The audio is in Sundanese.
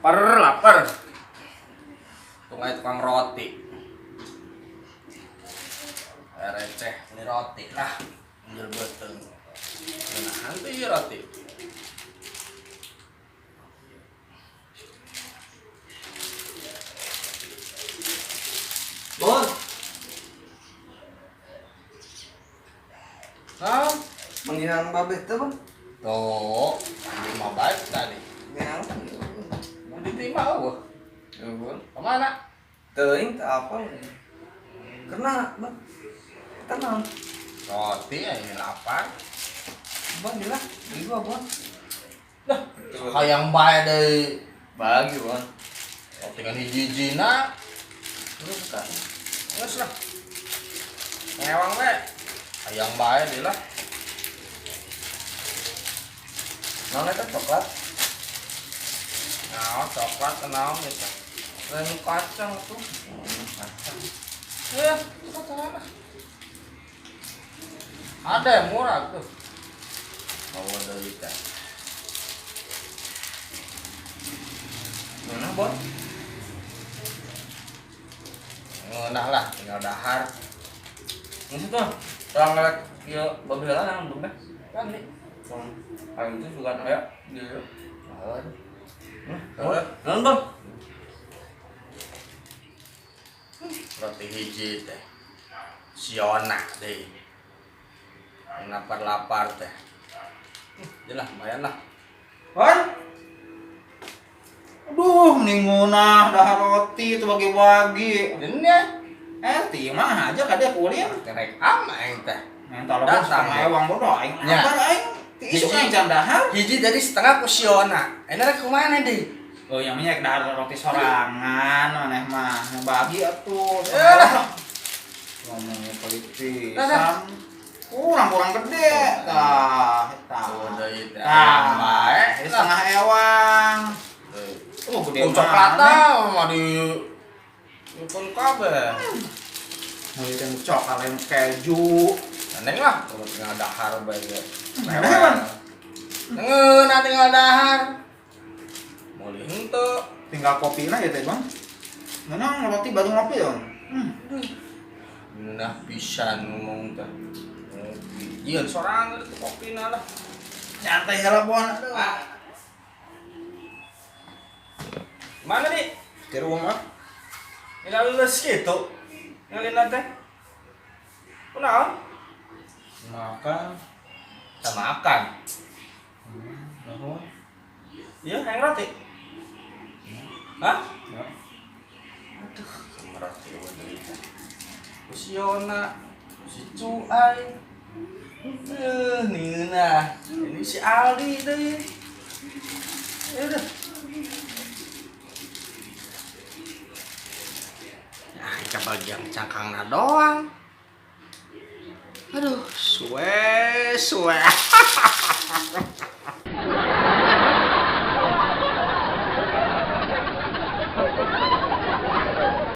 Lapar, lapar. Tukang tukang roti. Receh beli roti lah. Anjir beuteung. Nah, tuh ieu roti. Bon, Hah? manggihan babeh teh, Bang. Tuh, anjing mau balik tadi. Yang. Mau diterima eueuh. Eueuh. Kemana? Teuing teh apa? Karena, Bang. Tenang. Roti ya ini lapar. Bang, gila. Beli gua, Bang. Lah, hayang bae deui. Bagi, Bang. Roti kan hiji-hijina. Lu buka. Geus lah. Ngewang we. Hayang bae deui lah. Naon eta coklat? Nah, coklat naon gitu. Lain kacang tuh. Kacang. Ya, kacang mana? Ada yang murah tuh. Bawa deui teh. Mana, Bon? Ngeunah lah, tinggal dahar. Ini tuh. Orang ngelek ieu babeh lah nang babeh. Kan nih. Bang, aing tuh suka aya di dieu. Heeh. Naon, Bang? Roti hiji teh. Siona deh. Lapar-lapar teh. Jelah, lumayan lah. Wan. Aduh, mending ngeunah dahar roti itu bagi-bagi. Ini ya, Timah aja kadek ulin. kerek ama aing teh. Mental bos Datang, setengah ya. ewang bodoh aing. Ya. Lapar aing. Ti isuk Hiji. aing can dahar. Hiji jadi setengah ku Siona. Ini rek kumaha deui? Oh, yang minyak dahar roti sorangan maneh mah. Bagi atuh. Eh, lah. Ngomongnya Dah, dah. pisan. Kurang-kurang gede. Tah, tah. Oh, deui teh. Tah, Bae. jadi setengah ewang. Oh, gede Oh, coklat mana? mah di Pun kabeh. Mau yang coklat yang keju. Neng lah, kalau tinggal dahar bae ge. Ngeunah, Bang. Ngeunah tinggal dahar. Meuli henteu. Tinggal kopi lah ya teh, Bang. Ngeunah roti baru ngopi dong. Ngeunah pisan ngomong teh. Ngopi. Jieun sorangan itu kopina lah. Nyantai heula bon. Aduh. Ah. Mana nih? Di rumah. Ini lulus gitu. Ngalin teh. Kunaon? Makan. Kita makan. Nuhun. Iya, hayang roti. Hah? Ya. Aduh, sama roti deui teh. Ku si Yona, si Cuai. Nina. Ini si Aldi deui. Ya udah. Nah, kita bagian cangkangna doang. Aduh, suwe, suwe.